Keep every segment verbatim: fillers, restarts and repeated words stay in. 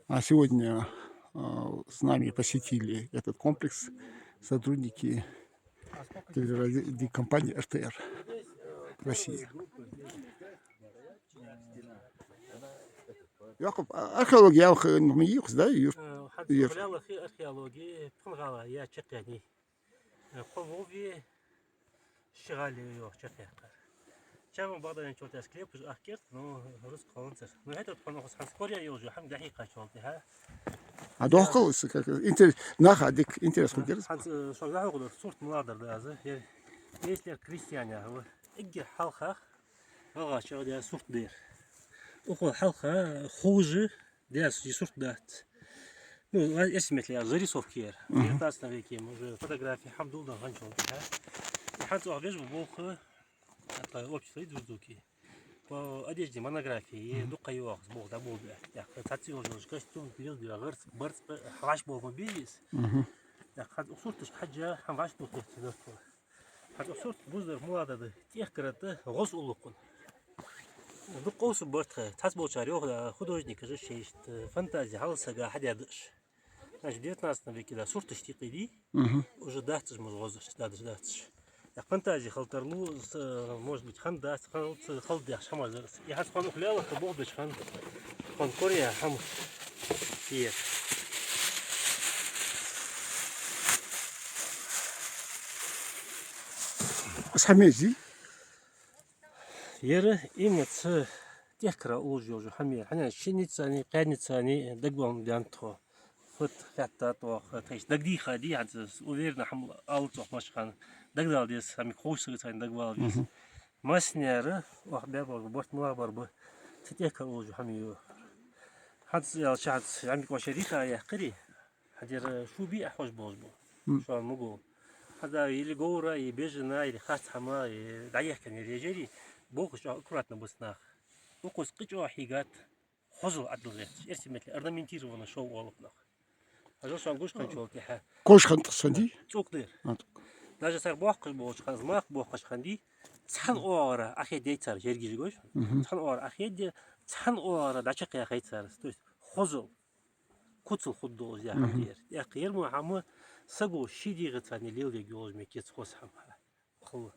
А сегодня, а, с нами посетили этот комплекс сотрудники телерадиокомпании Р Т Р Россия. Яков, а, археология, а, х-, ну, мы их, да, Юр? Э, хьан Юр. Цхьа лаьллахи археологи, пхангала я чакхъяьннай. Э, кхо вове, ши гӀале йоах чакхъяьккхар. Чаман бакъдолча тӀа склеп уж ахкерт, но рузкъа хиланзар. Ну, хӀаьта тхона хӀанз коря йолча хӀама дӀахьийкхачул тӀехьа. А дохкал, с-, как, интерес, наха дика интерес хургьяр. ХӀанз, э, шуга дӀахьокхадар, сурт малагӀа дар да аз. Е-, если крестьяне хӀама, эггара хьалха, гӀалгӀача да сурт дар. Укхул хьалха хожа даьсса сурт дац. Ну, ва-, если метле, зарисовки яр. Мгм. Девятнадцатом веке, уже фотографии хӀама дулдан ханчул, да? И хӀанз ох вежу болх, это общество и друзуки. По одежде монографии, мгм, дукха йоахас болх да болда. Я, цаци уже костюм, пилил, да, гӀарц, барц, хваш болх ма бизис. Мгм. Я, хӀанз сурташ хьажа, хӀама ваш духтехти дохтур. ХӀанз сурт буздар муладада тӀехкарата гӀоз уллукъун. Дукха къовса барт хьа, цхьацца болчар йоах, художник же шесть, фантазия хьалсага хьадядаш. Значит, в девятнадцатом веке, да, сурташ тикъиди, мгм, уже дацаш муж гӀозаш, дадаш дацаш. Я фантазия халтарлу, с-, может быть, хан дац, хан ц-, халдяхаш хӀама зарас. Я хӀанз хан ухлялах, богдаш хан. Хан коря хӀама. Пиер. Ас хьамези? Ер именно цу тӀехкара уллаш йолча хӀаман, хӀана шиницани, кхаьницани дагвална даьнна тхо. Фат хатта тхо, тхайш дагадийха ди, хӀанз уверенно хӀама ала цох машхан. Дагадала деза, хӀамиг ховш сагацани дагавала деза. Мгм. Массанера, ох, бе бар, борт мала бар ба, цу тӀехкара уллаш хӀама ю. ХӀанз ял шахьац, хӀамиг ваша риха яхкари. Хьадера шу би а хьож болаш бу. М. Шоана мугу. Хьада или говра, и бежана, или хац хӀама, и дӀаехкан режери, бохуш аккуратно бус нах. Укхус къичо хьигат, хозал Ӏадал гӀерташ. Эрсий метле орнаментированно шоу олух нах. Хьажал шоана гуш ханчул тӀехьа. Кош хантах санди? ЦӀук дер. А, цӀук. Даже сар бохкаш болча ханз, мах бохкаш ханди, цхьан оагӀора ахеддей цар, жергиже гош. Мгм. Цхьан оагӀора ахедде, цхьан оагӀора дӀачакхъяхай цар. То есть хозал. Куцал худдолаш яхьам, мгм, дер. ТӀаккха ер мо хӀама саго ший дегӀацани леладерг йолаш ма кеца хоза хӀама. Хала.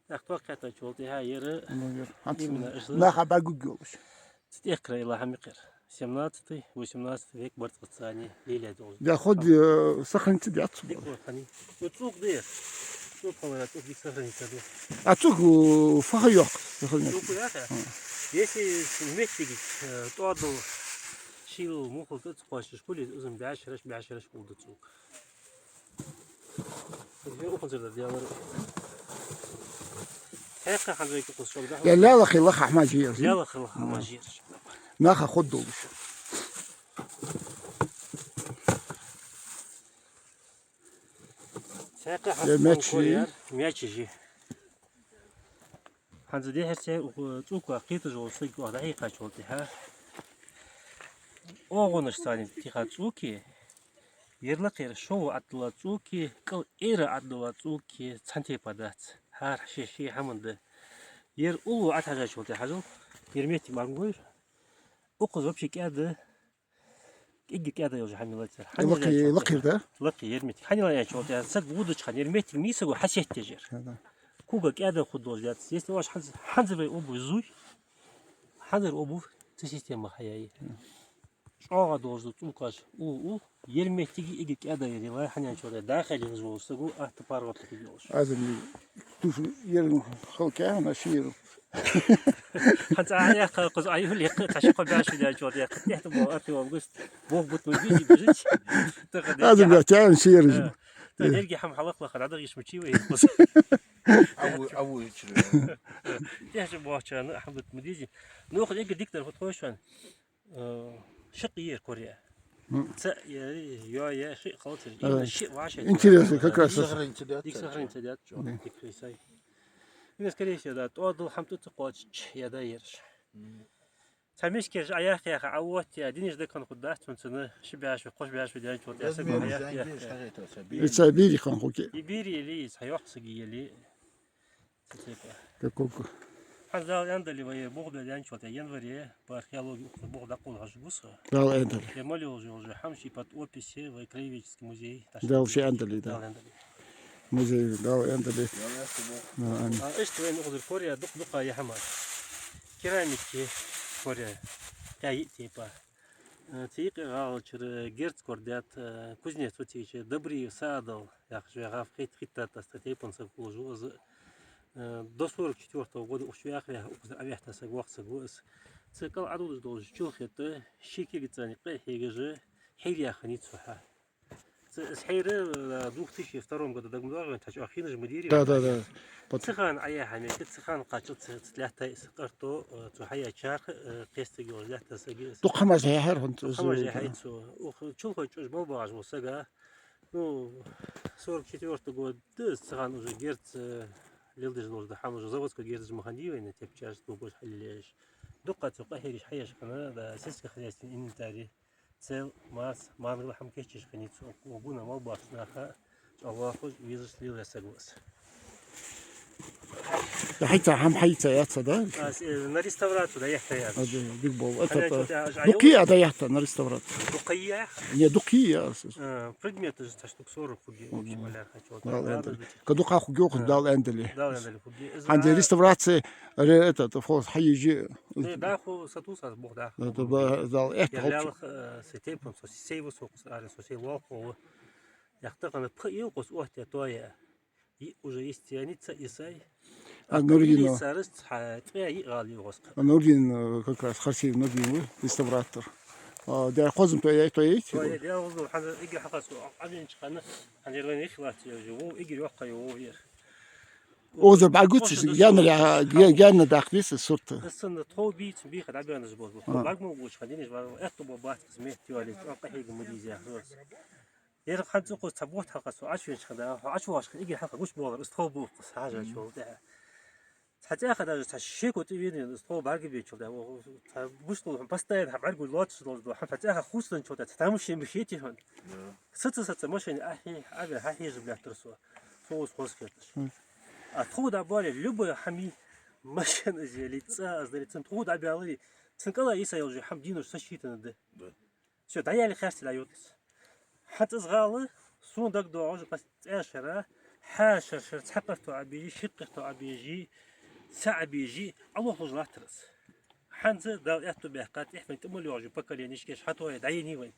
ТӀаккха тохкхетачул тӀехьа ер, ну, ер, именно, наха багуг йолаш. Цу тӀехкара ила хӀама кхер. Семнадцатый, восемнадцатый век барцкъацани лелаь долаш. Да, ход, э, сохраниться дац. Дик хани. Ну, цӀук дер. ЦӀук хала, цӀук дик сохраниться ду. А цӀук, э, фаха йох, сохраниться. ЦӀук яха? А. Если метте, э, тӀадал шийла мухал тӀа ца кхоачаш хуле, из узам бӀаьшераш, бӀаьшераш хул да цӀук. Из вер уханзар да дялар. Хьекха ханзар кукус шогда. Я лялахи лаха хӀама жиер. Лялахи лаха хӀама жиер. Наха худдулуш. Цхьаькха хьан мячи. Мячи жи. ХӀанз дехьарца цӀука кхеташ вола саг дӀахьийкхачул тӀехьа. ОгӀонаш царна тиха цӀуки, ер лакхера шоу Ӏаддала цӀуки, кӀал эра Ӏаддала цӀуки цхьан тайпа дац. ХӀара ши-ши хӀаман да. Ер уллу Ӏадхьажачул тӀехьа хьажал, ер метте маргой. Укхаза вообще кӀаьда эггара кӀаьда йолча хӀаман лацар. Лакхе, лакхера, да? Лакхе, ер метте. Хьанила яьчул тӀехьа саг вудача хана ер метте мийсаго хьасеттежер. Да, да. Кога кӀаьда худдолаш яц. Если ваш хьанз-, хьанзар вай обувь зуй, хьанзар обувь цу система хьаяй. ЧӀоагӀа долаш да цӀукаш, у, у, ер меттиги эггара кӀаьда ер, вай хьанянчул тӀехьа дахалин зула саго атта паргӀата хи йолаш. Азами туш ер халкя, на шир. ХӀанз а яхха, кхуза а юл яхха, ташакха бяшу дячу, яхха, тӀехта бо, арти валгус, бо бут мугизи бижич. Аз бя тян шиер. Та дерги хӀама хьалахлаха, дӀадагӀиш мучи вай, кхуза. Аву, аву ичри. ТӀехта бо чана, хӀама бут мудизи. Ну, хӀанз эггара дикдар хӀот хойшан. Э, ши къиер коря. М. Ца, я, я, я, ши халтир. Э, именно ши ваша. Интересно, как раз. Дик сохранить дац. Дик сохранить дац. Да. Дик хисай. Именно, скорее всего, да, тӀадал хӀама тӀа ца кхоачаш, я да ерш. М. Цхьа мискеш а яхь-яха, а вот я, диниш да кан худдац, цун цана ши бяшу, кхош бяшу дянч вот я. Размер сага, я, я, занги я. Шагайта са бири. Ица бири хан хуки. И бири или, цхьа йохсаги или. Цу тайпа. Как куку. ХӀанз Дала аьннадале вай болх бе даьнначул тӀехьагӀа январе по археологии укхаза болх дӀакхувла хьожаргва со. Дала аьннадале. Е мел йолаш йолаш хӀама ший под описи вай краеведческий музей. Дала ше аьннадале, да. Дала аьннадале. Музей, Дала аьннадале. Дала аьннадале. А, амин. А, иштта вайна укхазара кораяь дукха-дукха я хӀама. Керамика кораяь, кхаь-йиъ тайпа. Э, цу юкъе гӀалгӀачара герз корадаьд, э, кузнец ва цига, Добриев Саадал яхаш вай гӀав хит-, хиттад аз, тха тайпан саг хулаш ва из. Э, до сорок четвёртого года укх чу ваьха-ваьха укхазара Ӏоваьхна саг, воккха саг ва из. Цу кӀал Ӏододаш долча чулхетта ши кулгаца къахьегаш, хьир яьха хиннай цо хьа. Цу, из хьир, э, две тысячи втором году дагадоагӀий вайна, тхьача хиннаш ма дийрий. Да, да, да. Цу хана Ӏояьха метте, цу хана кхаччалца, цу лаьттай из къарто, э, цо хьаяь чарх, э, кхестиг йолаш лаьтта саг я из. Дукха хӀамаш яьхьар хӀанз цо. Дукха хӀамаш яьхьай цо. Укх чулхой чу уж мел багӀаш вола саг, ну, сорок четвёртый год да из, цу хана уже герз, э, леладеш долаш да хӀама, уже заводской герзаш ма хиннадий вайна, тепчаш, дугаш хьаллелаеш. Дукха цо къахьегаш хьаеш хинна, да, сельскохозяйственный инвентарь. Цел, марс, мангал хӀама кийчъеш хиннай цо, укх гуна мел боацача наха чӀоагӀа лоархӀаш, везаш лелаяь саг ва из. Хьайца, хӀама хьайца яц, да? А, с-, э, на реставрацию дӀаяхьийтай аз. А, ди-, дика болх. Хьанна это, чу тӀа аз дукха я дӀаяхьийта на реставрацию? Дукха я? Не, дукха я. А, предметаш цхьа штук сорок хургья, в общем, Мгм. Аляха, чё-то. Дала аьннадале. Ка дукха хургья укхун, а, Дала аьннадале. Дала аьннадале хургья. Из хӀанз а реставраци, ре-, этот, фос хьаеш. Э, дӀахо сатувс аз, бох дӀахо. Да, да, да, Дала аьттув хилда. Лаьлах, э, са тайпан, со сай ва, со кхус аре, со сай лоалахо ва. Яхтахана пхи йиъ укхаза оттаяь тоаяь. Йиъ уже йисте яьннай, цаӀ йисай. А, Нурдин, милицараш цхьа ткъаь йиъ гӀала я укхаза. А, Нурдин, э, как раз Харсиев Нурдин ва, реставратор. А, дер хозам тоаяьй, тоаяьй? Тоаяьй, дер хозам, хӀанз эггара хьалха со Ӏовеннача хана, хӀанз ер вайна ихлац, ер же вов, эггара йоккхагӀа я вов ер. Оза бӀаргагуц, гаьна, га-, гаьна даккха деза сурт. Из санна тхов бийца, бийха дӀабаьннаш бола. А. БӀарг ма гуча хьадинаш, вар аьттув бола бац, кхы метте йоале, тӀаккха хьега ма деза яхаш. Ер хӀанз цу кхо ца бохт хьалха со Ӏочувеннача хана, хьо ӀочувоагӀаш хана, эггара хьалха гуш боагӀар, из тхов бу укхаза хьажачул тӀехьа. Цхьа цӀаьхха даже цхьа шеко тӀавена, из тхов бӀаргабечул тӀехьа, цхьа гуш дола хӀама, постоянно хьа бӀаргагуш лоацаш долаш дола хӀама, цхьа цӀаьхха хувцаденначул тӀехьа, цхьа тамашийна бихетий хьона. Да. Саца, саца машене Ӏохье-, Ӏове-, хьахьежаш латтар со, со укхаза хоза хеташ. Мгм. А тхов дӀабоале, любой хӀамий, машен из яле, цӀа из дале, цун тхов дӀабаьларе, цун кӀала йиса йолаш хӀама дийнаш сосчитанна да. Да. Всё, дӀаяьле хаьрций дӀайода из. ХӀанз из гӀала, сона дагадоагӀаш, пас цӀен шера, хьа шера, шера цхьа къарто Ӏобежи, ши къарто Ӏобежи, цхьа Ӏобежи, Ӏолохлуш латтар из. ХӀанз Дала аьттув баьккха, тӀехьа вайна тӀа мел йоагӀаш йола поколени шкеш хьатоае дӀаеннай вайна.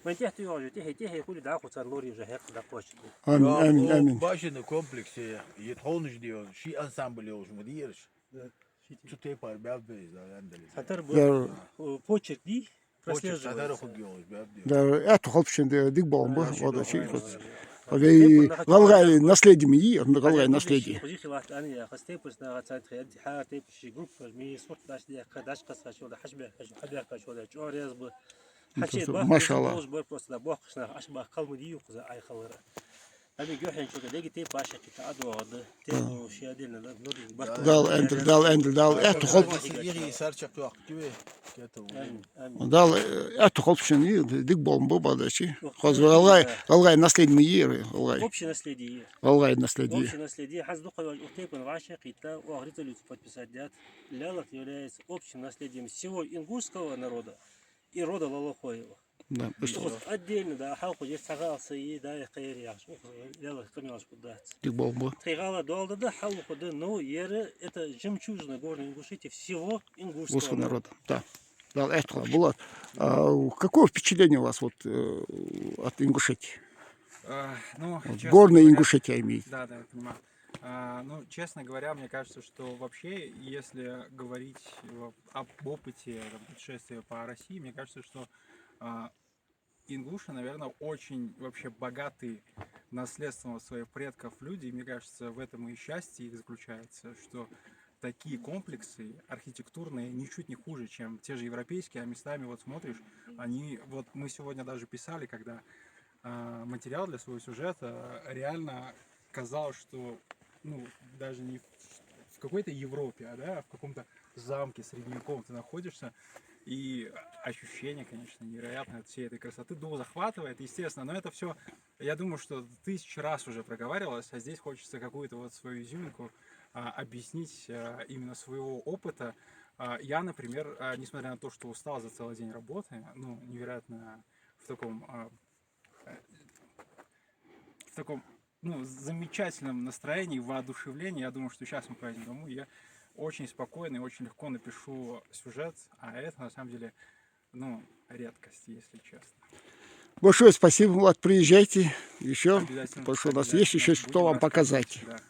Вайна тӀехьа тӀайоагӀаш йола, тӀехье, тӀехье хуле дӀахо цар лорае уже хьекха дӀакхоачаргда. Амин, амин, амин. Башенный комплексе, е тховнаш де, ши ансамбль йолаш ма дий ераш. Цу тайпара баьб беза, Дала аьннадале. Цхьатарра бу-, Дала. О, почерк дий? Почерк цхьатарра хургйолаш баьб де. Да, аьттув хилба шун, дика болх ба, вода ши хос. Вай гӀалгӀай наследие ма йий, гӀалгӀай наследие. Хоза хилац ани яхаш, тайпарча наха цхьан тхе, хӀара тайпарча ши группа, ми сурт даш дехка, даш кхассачул да, хьаш бехкачул, хьа бехкачул да, чӀоагӀа раьза ба. Хьаче бахка машаллах. Уж бар просто да, бохкаш нах, аш бахка калма дий укхаза Ӏайхалара. Ами гёхьенчу да, деги тайпа баша чу та адоагӀа да. Тайпа ши отдельно да, ну, бахка. Дала аьннадале, Дала аьннадале, Дала аьттув хилба. Ири сар чакхйоаккх киве, кетал. Амин, амин. Дала, э, аьттув хилба шун, дика болх ба, бадачи. Хоза гӀалгӀай, гӀалгӀай наследие ма йий, гӀалгӀай. Общее наследие. ГӀалгӀай наследие. Общее наследие. ХӀанз дукха йола, укх тайпан вӀашагӀкхийтта, оаха резолюцию подписать даьд. Лаьлах является общим наследием всего ингушского народа и рода Лолохоевых. Да, укхаза отдельно, да, хьалхо ер цхьа гӀала са йий, да, е кхы ер яхаш, укхаза лелаш къамаьлаш хургдац. Дика болх ба. Тхоай гӀала доал да, да, хьалхо да, но ер, это жемчужина Горной Ингушетии, всего ингушского народа. Да. Дала аьттув хилба. Булат, а, какое впечатление у вас вот, э, от Ингушетии? А, ну, вот честно Горной говоря, Ингушетии, я имею в виду. Да, да, я понимаю. А, ну, честно говоря, мне кажется, что вообще, если говорить, э, об опыте, там, путешествия по России, мне кажется, что, а, ингуши, наверное, очень вообще богаты наследством своих предков люди. И мне кажется, в этом и счастье их заключается, что такие комплексы архитектурные ничуть не хуже, чем те же европейские, а местами вот смотришь, они, вот мы сегодня даже писали, когда а, материал для своего сюжета, реально казалось, что, ну, даже не в, в какой-то Европе, а, да, а в каком-то замке средневековом ты находишься, и ощущение, конечно, невероятное от всей этой красоты. Дух захватывает, естественно, но это всё, я думаю, что тысячи раз уже проговаривалось, а здесь хочется какую-то вот свою изюминку а, объяснить а, именно своего опыта. А, я, например, а, несмотря на то, что устал за целый день работы, ну, невероятно в таком, а, э, в таком, ну, замечательном настроении, воодушевлении, я думаю, что сейчас мы поедем домой, я очень спокойно и очень легко напишу сюжет, а это, на самом деле, ну, редкость, если честно. Большое спасибо, Влад, приезжайте еще, Обязательно, потому что у нас обязательно. Есть еще что Будем вам рассказывать. Показать. Да.